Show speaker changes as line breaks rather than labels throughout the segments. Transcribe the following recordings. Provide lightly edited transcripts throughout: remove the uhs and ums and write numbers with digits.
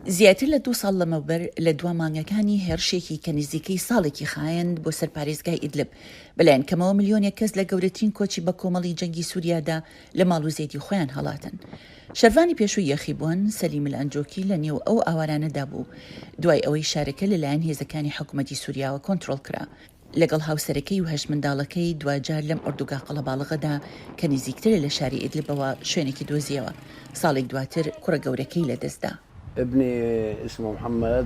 زیاتر لە دوو ساڵ لەمەوبەر لە دوا مانگەکانی هێڕشێکی کە نزیکەی ساڵێکی خایاند بۆ سەر پارێزگای ئیدلب، بەلایەن کەمەوە ملیۆنێک کەس لە گەورەترین کۆچی بەکۆمەڵی جەنگی سوریادا لە ماڵ و زێدی خۆیان هەڵاتن. شەرڤانی پێشووی یاخیبووان، سەلیم الئەنجۆکی لە نێو ئەو ئاوارانەدا بوو، دوای ئەوەی شارەکە لەلایەن هێزەکانی حکومەتی سوریاوە کۆنترۆڵکرا. لەگەڵ هاوسەرەکەی و هەشت منداڵەکەی دواجار لەم ئۆردوگا قەڵەباڵغەدا کە نزیکترە لە شاری ئیدلبەوە شوێنێکی دۆزیەوە، ساڵێک دواتر کوڕە گەورەکەی لەدەستدا.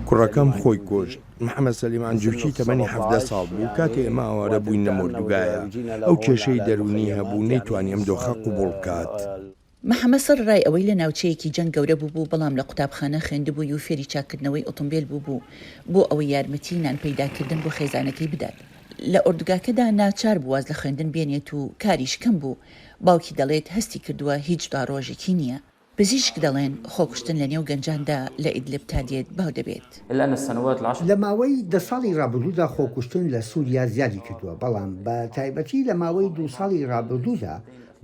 کوڕەکەم خۆی کوشت. محەمەد سەلیم عەنجوکی تەمەنی 17 ساڵ بوو کاتێ ئێمە ئاوارە بووین لەم ئۆردوگایە. ئەو کێشەی دەروونی هەبوو نەیتوانی ئەم دۆخە قبوڵ بکات.
محەمەد سەرەڕای ئەوەی لە ناوچەیەکی جەنگ گەورە بووبوو، بەڵام لە قوتابخانە خوێندبووی و فێری چاککردنەوەی ئۆتۆمبێل بووبوو بۆ ئەوەی یارمەتیی نان پەیداکردن بۆ خێزانەکەی بدات. لە ئۆردوگاکەدا ناچار بوو واز لە خوێندن بێنێت و کاریش کەم بوو. باوکی دەڵێت هەستی کردووە هیچ دواڕۆژێکی نییە. پزیشک دەڵێن خۆکوشتن لە نێو گەنجاندا لە ئیدلب تا دێت باو دەبێت.
لە ماوەی دە ساڵی ڕابردوودا خۆکوشتن لە سووریا زیادی کردووە، بەڵام بە تایبەتی لە ماوەی دوو ساڵی ڕابردوودا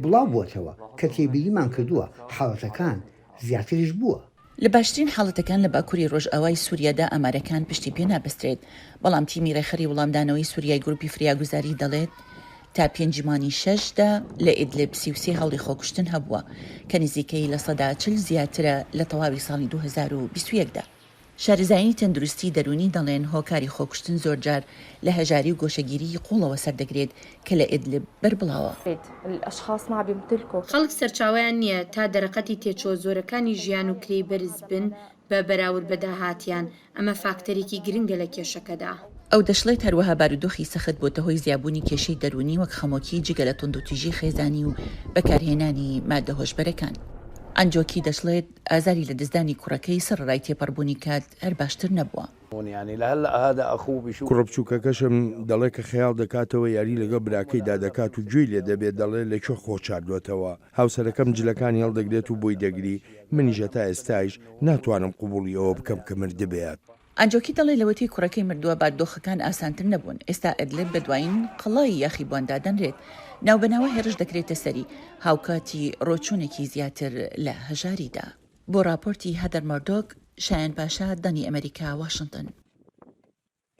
بڵاو بووەتەوە کە تێبینیمان کردووە حاڵەتەکان زیاتریش بووە.
لە باشترین حاڵەتەکان لە باکوری ڕۆژئاوای سوریادا ئامارەکان پشتی پێ نابەسترێت، بەڵام تیمی ڕێکخەری وڵامدانەوەی سوریای گروپی فریاگوزاری دەڵێت تا پێنجی مانگی شەش دا لە ئیدلب 33 هەوڵی خۆکوشتن هەبووە کە نزیکەی 40% زیاترە لە تەواوی ساڵی 2021 دا. شارەزایانی تەندروستی دەروونی دەڵێن هۆکاری خۆکوشتن زۆرجار لە هەژاری و گۆشەگیریی قووڵەوە سەردەگرێت کە لە ئیدلب بەربڵاوە.
خەڵک سەرچاوەیان نییە تا دەرەقەتی تێچووە زۆرەکانی ژیان و کرێی بەرز بن بە بەراورد بە داهاتیان، ئەمە فاکتەرێکی گرنگە لە کێشەکەدا.
ئەو دەشڵێت هەروەها بارودۆخی سەخت بۆتە هۆی زیابوونی کێشەی دەروونی وەک خەمۆکی جگە لە توندوتیژی خێزانی و بەکارهێنانی مادە هۆشبەرەکان. ئەنجۆکی دەشڵێت ئازاری لەدەستدانی کوڕەکەی سەڕەرای تێپەڕبوونی کات هەر باشتر نەبووە.
کوڕە بچووکەکەشم دەڵێ کە خەیاڵ دەکاتەوە یاری لەگەڵ براکەیدا دەکات و گوێی لێ دەبێت دەڵێ لە کوێ خۆ شاردووەتەوە. هاوسەرەکەم جلەکانی هەڵدەگرێت و بۆی دەگری، منیش هەتا ئێستایش ناتوانم قبوڵی ئەوە بکەم کە مردبێت.
ئەنجۆکی دەڵێ لەوەتەی کوڕەکەی مردووە بارودۆخەکان ئاسانتر نەبوون، ئێستا ئەدلب بە دوایین قەڵای یاخیبووان دادەنرێت، ناوبەناوە هێرش دەکرێتە سەری، هاوکاتی ڕۆچوونێکی زیاتر لە هەژاریدا. بۆ ڕاپۆرتی هەدەر مۆردۆک، شایەن پاشا، دەنگی ئەمەریکا، واشنتن.